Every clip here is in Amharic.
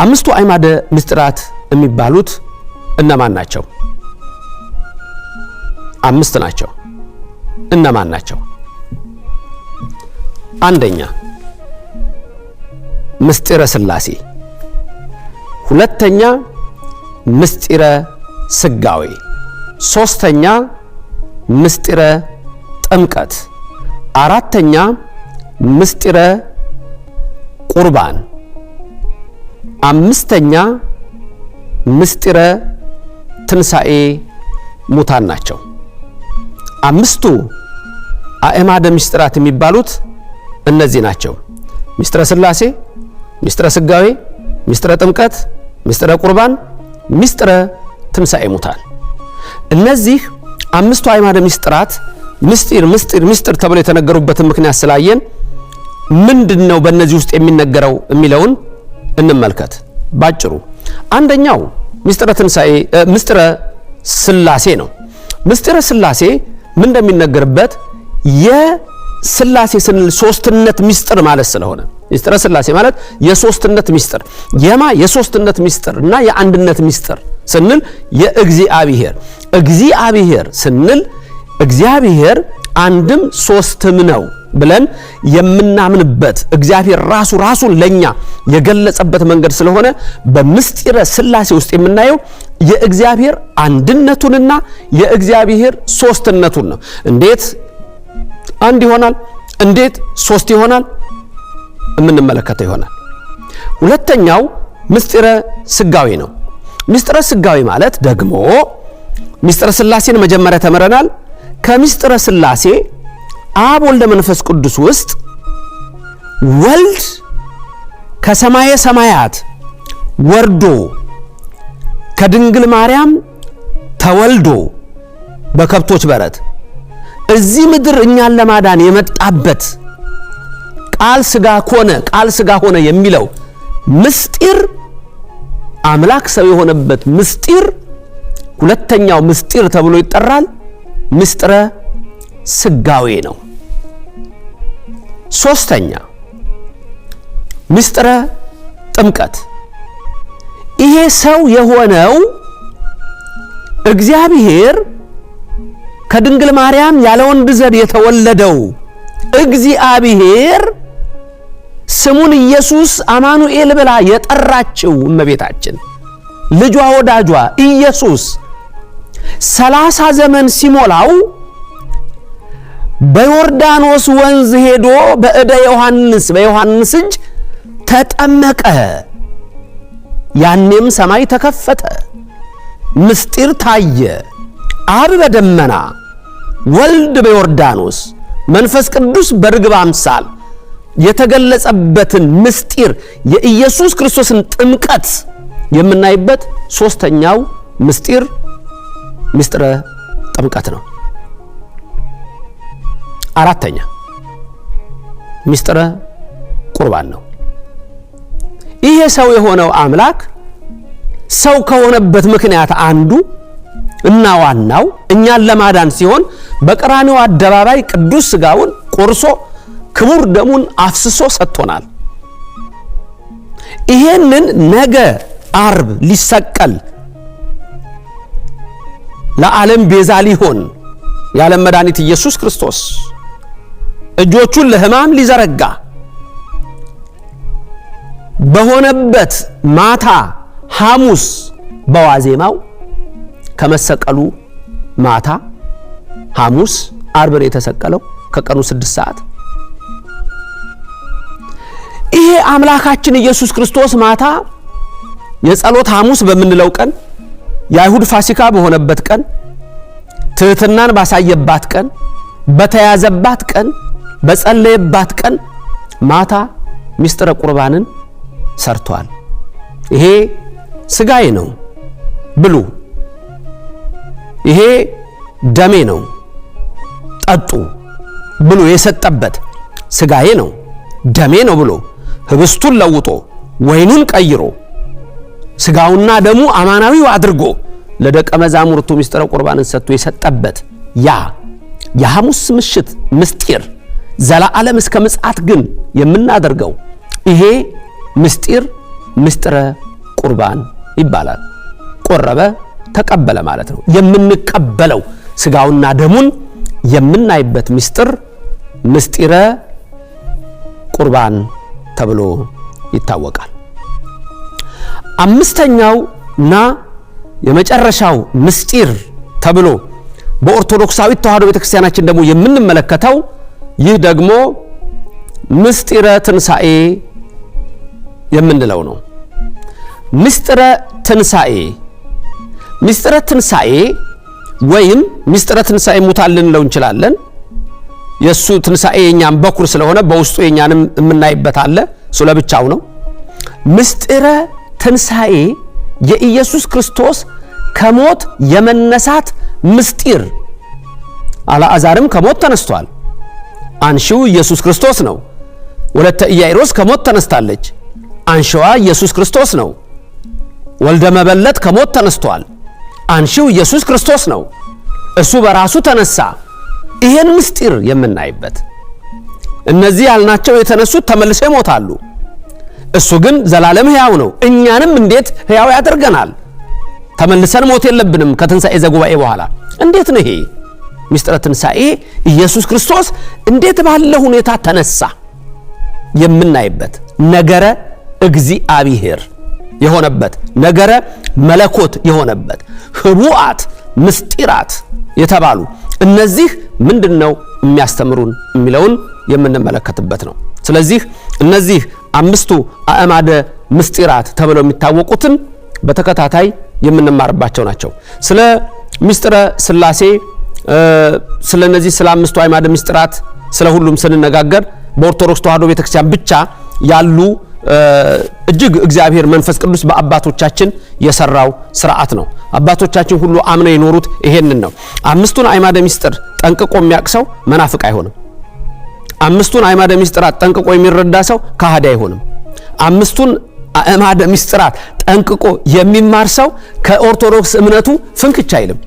አምስቱ አዕማደ ምስጢራት የሚባሉት እነማን ናቸው? አምስት ናቸው። እነማን ናቸው? አንደኛ ምስጢረ ሥላሴ፣ ሁለተኛ ምስጢረ ሥጋዌ፣ ሶስተኛ ምስጢረ ጥምቀት፣ አራተኛ ምስጢረ ቁርባን፣ አምስተኛ ምስጢረ ትንሣኤ ሙታን ናቸው። አምስቱ አዕማደ ምስጢራት የሚባሉት እነዚህ ናቸው። ምስጢረ ሥላሴ፣ ምስጢረ ሥጋዌ፣ ምስጢረ ጥምቀት፣ ምስጢረ ቁርባን፣ ምስጢረ ትንሣኤ ሙታን። እነዚህ አምስቱ አዕማደ ምስጢራት ምስጢር ምስጢር ምስጢር ተብሎ የተነገሩበትን ምክንያት ስላየን ምንድን ነው በእነዚህ ውስጥ የሚነገረው የሚለውን እንመልከት ባጭሩ። አንደኛው ምስጢረ ትንሣኤ ምስጢረ ሥላሴ ነው። ምስጢረ ሥላሴ ምን እንደሚነገርበት፣ የሥላሴ ስንል ሶስትነት ምስጢር ማለት ስለሆነ፣ ምስጢረ ሥላሴ ማለት የሶስትነት ምስጢር፣ የማ የሶስትነት ምስጢር እና የአንድነት ምስጢር ስንል የእግዚአብሔር፣ እግዚአብሔር ስንል እግዚአብሔር አንድም ሶስትም ነው ብለን የምናምንበት፣ እግዚአብሔር ራሱ ራሱን ለኛ የገለጸበት መንገድ ስለሆነ በምስጢረ ሥላሴ ውስጥ የምናየው የእግዚአብሔር አንድነቱንና የእግዚአብሔር ሶስትነቱን ነው። እንዴት አንድ ይሆናል? እንዴት ሶስት ይሆናል? የምንመለከተው ይሆናል። ሁለተኛው ምስጢረ ሥጋዌ ነው። ምስጢረ ሥጋዌ ማለት ደግሞ ምስጢረ ሥላሴን መጀመሪያ ተምረናል። ከምስጢረ ሥላሴ አብ ወልደ መንፈስ ቅዱስ ውስጥ ወልድ ከሰማየ ሰማያት ወርዶ ከድንግል ማርያም ተወልዶ በከብቶች በረት እዚህ ምድር እኛን ለማዳን የመጣበት፣ ቃል ሥጋ ኮነ፣ ቃል ሥጋ ሆነ የሚለው ምስጢር፣ አምላክ ሰው የሆነበት ምስጢር ሁለተኛው ምስጢር ተብሎ ይጠራል። ምስጢረ ሥጋዌ ነው። ሶስተኛ ምስጢረ ጥምቀት። ይሄ ሰው የሆነው እግዚአብሔር፣ ከድንግል ማርያም ያለ ወንድ ዘር የተወለደው እግዚአብሔር፣ ስሙን ኢየሱስ አማኑኤል ብላ የጠራችው እመቤታችን ልጇ ወዳጇ ኢየሱስ 30 ዘመን ሲሞላው በዮርዳኖስ ወንዝ ሄዶ በእደ ዮሐንስ፣ በዮሐንስ እጅ ተጠመቀ። ያኔም ሰማይ ተከፈተ፣ ምስጢር ታየ። አብ በደመና፣ ወልድ በዮርዳኖስ፣ መንፈስ ቅዱስ በርግብ አምሳል የተገለጸበትን ምስጢር የኢየሱስ ክርስቶስን ጥምቀት የምናይበት ሶስተኛው ምስጢር ምስጢረ ጥምቀት ነው። አራተኛ ምስጢረ ቁርባን ነው። ይሄ ሰው የሆነው አምላክ ሰው ከሆነበት ምክንያት አንዱ እና ዋናው እኛን ለማዳን ሲሆን በቀራንዮ አደባባይ ቅዱስ ሥጋውን ቆርሶ ክቡር ደሙን አፍስሶ ሰጥቶናል። ይሄንን ነገ አርብ ሊሰቀል፣ ለዓለም ቤዛ ሊሆን፣ የዓለም መድኃኒት ኢየሱስ ክርስቶስ እጆቹን ለሕማም ሊዘረጋ በሆነበት ማታ ሐሙስ በዋዜማው፣ ከመሰቀሉ ማታ ሐሙስ፣ አርብ ነው የተሰቀለው ከቀኑ 6 ሰዓት። ይሄ አምላካችን ኢየሱስ ክርስቶስ ማታ የጸሎት ሐሙስ በምንለው ቀን፣ የአይሁድ ፋሲካ በሆነበት ቀን፣ ትህትናን ባሳየባት ቀን፣ በተያዘባት ቀን፣ በጸለየባት ቀን ማታ ምስጢረ ቁርባንን ሰርቷል። ይሄ ስጋዬ ነው ብሉ፣ ይሄ ደሜ ነው ጠጡ ብሎ የሰጠበት፣ ስጋዬ ነው ደሜ ነው ብሎ ህብስቱን ለውጦ ወይኑን ቀይሮ ስጋውና ደሙ አማናዊው አድርጎ ለደቀ መዛሙርቱ ምስጢረ ቁርባንን ሰጥቶ የሰጠበት ያ የሐሙስ ምሽት ምስጢር፣ ዘላለም እስከ ምጽአት ግን የምናደርገው ይሄ ምስጢር ምስጢረ ቁርባን ይባላል። ቆረበ ተቀበለ ማለት ነው። የምንቀበለው ስጋውና ደሙን የምናይበት ምስጢር ምስጢረ ቁርባን ተብሎ ይታወቃል። አምስተኛው እና የመጨረሻው ምስጢር ተብሎ በኦርቶዶክሳዊት ተዋሕዶ ቤተክርስቲያናችን ደግሞ የምንመለከተው ይህ ደግሞ ምስጢረ ትንሣኤ የምንለው ነው። ምስጢረ ትንሣኤ፣ ምስጢረ ትንሣኤ ወይም ምስጢረ ትንሣኤ ሙታን ልንለው እንችላለን። የእሱ ትንሣኤ የኛም በኩር ስለሆነ በውስጡ የኛንም የምናይበት አለ። እሱ ለብቻው ነው። ምስጢረ ትንሣኤ የኢየሱስ ክርስቶስ ከሞት የመነሳት ምስጢር። አልዓዛርም ከሞት ተነስቷል። አንሺው ኢየሱስ ክርስቶስ ነው። ወለተ ኢያኢሮስ ከሞት ተነስታለች። አንሺዋ ኢየሱስ ክርስቶስ ነው። ወልደ መበለት ከሞት ተነስቷል። አንሺው ኢየሱስ ክርስቶስ ነው። እሱ በራሱ ተነሳ። ይሄን ምስጢር የምናይበት፣ እነዚህ ያልናቸው የተነሱት ተመልሰው ይሞታሉ። እሱ ግን ዘላለም ሕያው ነው። እኛንም እንዴት ሕያው ያደርገናል? ተመልሰን ሞት የለብንም ከትንሣኤ ዘጉባኤ በኋላ። እንዴት ነው ይሄ ምስጢረ ትንሣኤ? ኢየሱስ ክርስቶስ እንዴት ባለ ሁኔታ ተነሳ የምናይበት፣ ነገረ እግዚአብሔር የሆነበት፣ ነገረ መለኮት የሆነበት፣ ህቡአት ምስጢራት የተባሉ እነዚህ ምንድነው የሚያስተምሩን የሚለውን የምንመለከትበት ነው። ስለዚህ እነዚህ አምስቱ አእማደ ምስጢራት ተብለው የሚታወቁትን በተከታታይ የምንማርባቸው ናቸው። ስለ ምስጢረ ሥላሴ፣ ስለ እነዚህ ስለ አምስቱ አእማደ ምስጢራት ስለ ሁሉም ስንነጋገር በኦርቶዶክስ ተዋሕዶ ቤተክርስቲያን ብቻ ያሉ እጅግ እግዚአብሔር መንፈስ ቅዱስ በአባቶቻችን የሰራው ስርዓት ነው። አባቶቻችን ሁሉ አምነው የኖሩት ይሄንን ነው። አምስቱን አእማደ ምስጢር ጠንቅቆ የሚያውቅ ሰው መናፍቅ አይሆንም። አምስቱን አእማደ ምስጢራት ጠንቅቆ የሚረዳ ሰው ከሃዲ አይሆንም። አምስቱን አእማደ ምስጢራት ጠንቅቆ የሚማር ሰው ከኦርቶዶክስ እምነቱ ፍንክች አይልም።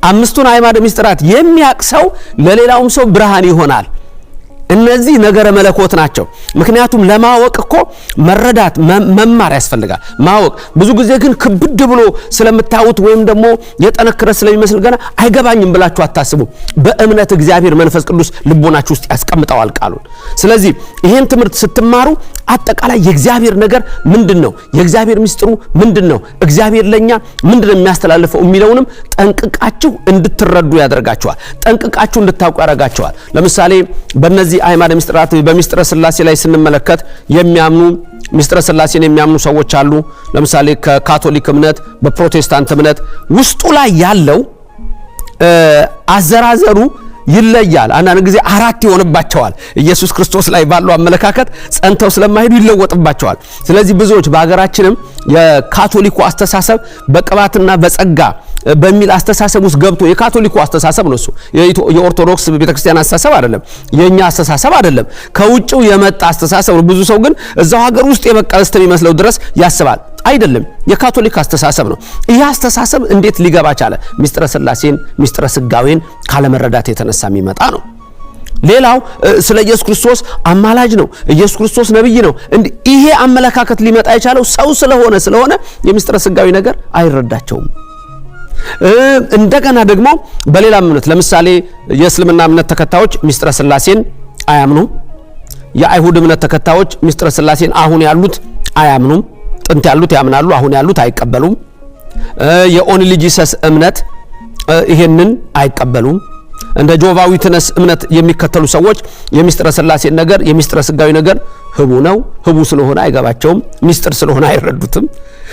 አምስቱን አእማደ ምስጢራት የሚያውቅ ሰው ለሌላውም ሰው ብርሃን ይሆናል። እነዚህ ነገረ መለኮት ናቸው። ምክንያቱም ለማወቅ እኮ መረዳት መማር ያስፈልጋል። ማወቅ ብዙ ጊዜ ግን ክብድ ብሎ ስለምታዩት ወይም ደግሞ የጠነከረ ስለሚመስል ገና አይገባኝም ብላችሁ አታስቡ። በእምነት እግዚአብሔር መንፈስ ቅዱስ ልቦናችሁ ውስጥ ያስቀምጠዋል ቃሉን። ስለዚህ ይሄን ትምህርት ስትማሩ አጠቃላይ የእግዚአብሔር ነገር ምንድን ነው? የእግዚአብሔር ምስጢሩ ምንድን ነው? እግዚአብሔር ለኛ ምንድን ነው የሚያስተላልፈው የሚለውንም ጠንቅቃችሁ እንድትረዱ ያደርጋችኋል። ጠንቅቃችሁ እንድታውቁ ያደርጋችኋል። ለምሳሌ በእነዚህ አእማደ ምስጢራት በምስጢረ ሥላሴ ላይ ስንመለከት የሚያምኑ፣ ምስጢረ ሥላሴን የሚያምኑ ሰዎች አሉ። ለምሳሌ ከካቶሊክ እምነት፣ በፕሮቴስታንት እምነት ውስጡ ላይ ያለው አዘራዘሩ ይለያል። አንዳንድ ጊዜ አራት ይሆንባቸዋል። ኢየሱስ ክርስቶስ ላይ ባለው አመለካከት ጸንተው ስለማይሄዱ ይለወጥባቸዋል። ስለዚህ ብዙዎች በሀገራችንም የካቶሊኩ አስተሳሰብ በቅባትና በጸጋ በሚል አስተሳሰብ ውስጥ ገብቶ፣ የካቶሊኩ አስተሳሰብ ነው እሱ። የኦርቶዶክስ ቤተክርስቲያን አስተሳሰብ አይደለም፣ የኛ አስተሳሰብ አይደለም። ከውጭው የመጣ አስተሳሰብ ነው። ብዙ ሰው ግን እዛው ሀገር ውስጥ የበቀለ እስከሚመስለው ድረስ ያስባል። አይደለም፣ የካቶሊክ አስተሳሰብ ነው። ይህ አስተሳሰብ እንዴት ሊገባ ቻለ? ምስጢረ ሥላሴን፣ ምስጢረ ስጋዌን ካለመረዳት የተነሳ የሚመጣ ነው። ሌላው ስለ ኢየሱስ ክርስቶስ አማላጅ ነው፣ ኢየሱስ ክርስቶስ ነብይ ነው። ይሄ አመለካከት ሊመጣ የቻለው ሰው ስለሆነ የምስጢረ ስጋዊ ነገር አይረዳቸውም። እንደገና ደግሞ በሌላ እምነት ለምሳሌ የእስልምና እምነት ተከታዮች ምስጢረ ሥላሴን አያምኑም። የአይሁድ እምነት ተከታዮች ምስጢረ ሥላሴን አሁን ያሉት አያምኑም። ጥንት ያሉት ያምናሉ፣ አሁን ያሉት አይቀበሉም። የ Only Jesus እምነት ይሄንን አይቀበሉም። እንደ Jehovah Witness እምነት የሚከተሉ ሰዎች የሚስጥረ ሥላሴን ነገር፣ የሚስጥረ ስጋዊ ነገር ህቡ ነው። ህቡ ስለሆነ አይገባቸውም። ሚስጥር ስለሆነ አይረዱትም።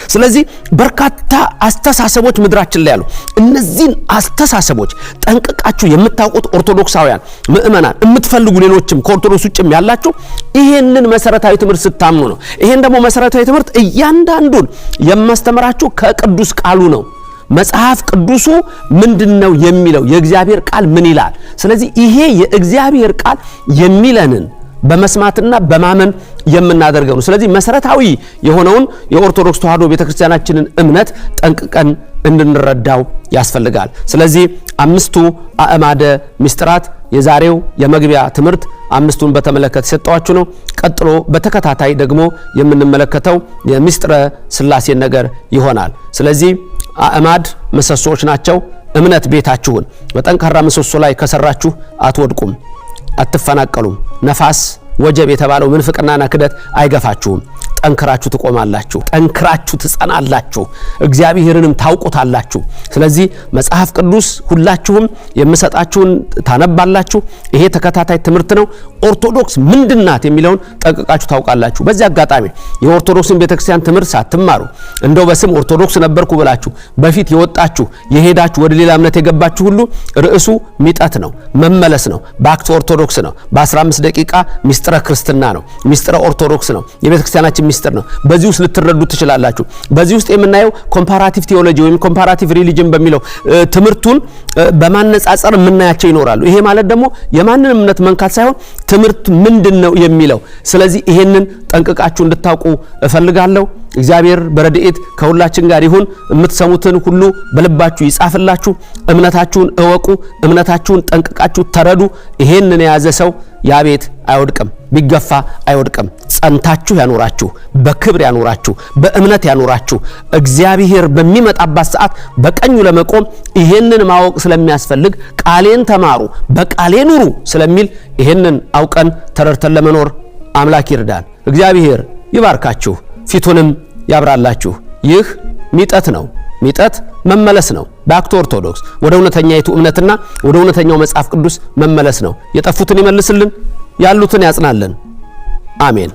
ስለዚህ በርካታ አስተሳሰቦች ምድራችን ላይ ያሉ፣ እነዚህን አስተሳሰቦች ጠንቅቃችሁ የምታውቁት ኦርቶዶክሳውያን ምእመናን የምትፈልጉ፣ ሌሎችም ከኦርቶዶክስ ውጭም ያላችሁ ይሄንን መሰረታዊ ትምህርት ስታምኑ ነው። ይሄን ደግሞ መሰረታዊ ትምህርት እያንዳንዱን የማስተምራችሁ ከቅዱስ ቃሉ ነው። መጽሐፍ ቅዱሱ ምንድነው የሚለው? የእግዚአብሔር ቃል ምን ይላል? ስለዚህ ይሄ የእግዚአብሔር ቃል የሚለንን በመስማትና በማመን የምናደርገው ነው። ስለዚህ መሰረታዊ የሆነውን የኦርቶዶክስ ተዋሕዶ ቤተክርስቲያናችንን እምነት ጠንቅቀን እንድንረዳው ያስፈልጋል። ስለዚህ አምስቱ አእማደ ምስጢራት የዛሬው የመግቢያ ትምህርት አምስቱን በተመለከተ የሰጠኋችሁ ነው። ቀጥሎ በተከታታይ ደግሞ የምንመለከተው የምስጢረ ሥላሴን ነገር ይሆናል። ስለዚህ አእማድ ምሰሶዎች ናቸው። እምነት ቤታችሁን በጠንካራ ምሰሶ ላይ ከሰራችሁ አትወድቁም፣ አትፈናቀሉም። ነፋስ ወጀብ የተባለው ምንፍቅናና ክደት አይገፋችሁም። ጠንክራችሁ ትቆማላችሁ፣ ጠንክራችሁ ትጸናላችሁ፣ እግዚአብሔርንም ታውቁታላችሁ። ስለዚህ መጽሐፍ ቅዱስ ሁላችሁም የምሰጣችሁን ታነባላችሁ። ይሄ ተከታታይ ትምህርት ነው። ኦርቶዶክስ ምንድናት የሚለውን ጠንቅቃችሁ ታውቃላችሁ። በዚህ አጋጣሚ የኦርቶዶክስን ቤተክርስቲያን ትምህርት ሳትማሩ እንደው በስም ኦርቶዶክስ ነበርኩ ብላችሁ በፊት የወጣችሁ የሄዳችሁ ወደ ሌላ እምነት የገባችሁ ሁሉ ርዕሱ ሚጠት ነው፣ መመለስ ነው፣ back to ኦርቶዶክስ ነው። በ15 ደቂቃ ሚስጥረ ክርስትና ነው፣ ሚስጥረ ኦርቶዶክስ ነው፣ የቤተክርስቲያናችን ሚስጥር ነው። በዚህ ውስጥ ልትረዱ ትችላላችሁ። በዚህ ውስጥ የምናየው comparative theology ወይም comparative religion በሚለው ትምህርቱን በማነጻጸር የምናያቸው ይኖራሉ። ይሄ ማለት ደግሞ የማንንም እምነት መንካት ሳይሆን ትምህርት ምንድን ነው የሚለው። ስለዚህ ይሄንን ጠንቅቃችሁ እንድታውቁ እፈልጋለሁ። እግዚአብሔር በረድኤት ከሁላችን ጋር ይሁን። የምትሰሙትን ሁሉ በልባችሁ ይጻፍላችሁ። እምነታችሁን እወቁ። እምነታችሁን ጠንቅቃችሁ ተረዱ። ይሄንን የያዘ ሰው ያ ቤት አይወድቅም፣ ቢገፋ አይወድቅም። ጸንታችሁ ያኖራችሁ፣ በክብር ያኖራችሁ፣ በእምነት ያኖራችሁ። እግዚአብሔር በሚመጣባት ሰዓት በቀኙ ለመቆም ይሄንን ማወቅ ስለሚያስፈልግ ቃሌን ተማሩ፣ በቃሌ ኑሩ ስለሚል ይሄንን አውቀን ተረድተን ለመኖር አምላክ ይርዳን። እግዚአብሔር ይባርካችሁ፣ ፊቱንም ያብራላችሁ። ይህ ሚጠት ነው። ሚጠት መመለስ ነው። Back to ኦርቶዶክስ፣ ወደ እውነተኛይቱ እምነትና ወደ እውነተኛው መጽሐፍ ቅዱስ መመለስ ነው። የጠፉትን ይመልስልን፣ ያሉትን ያጽናልን። አሜን።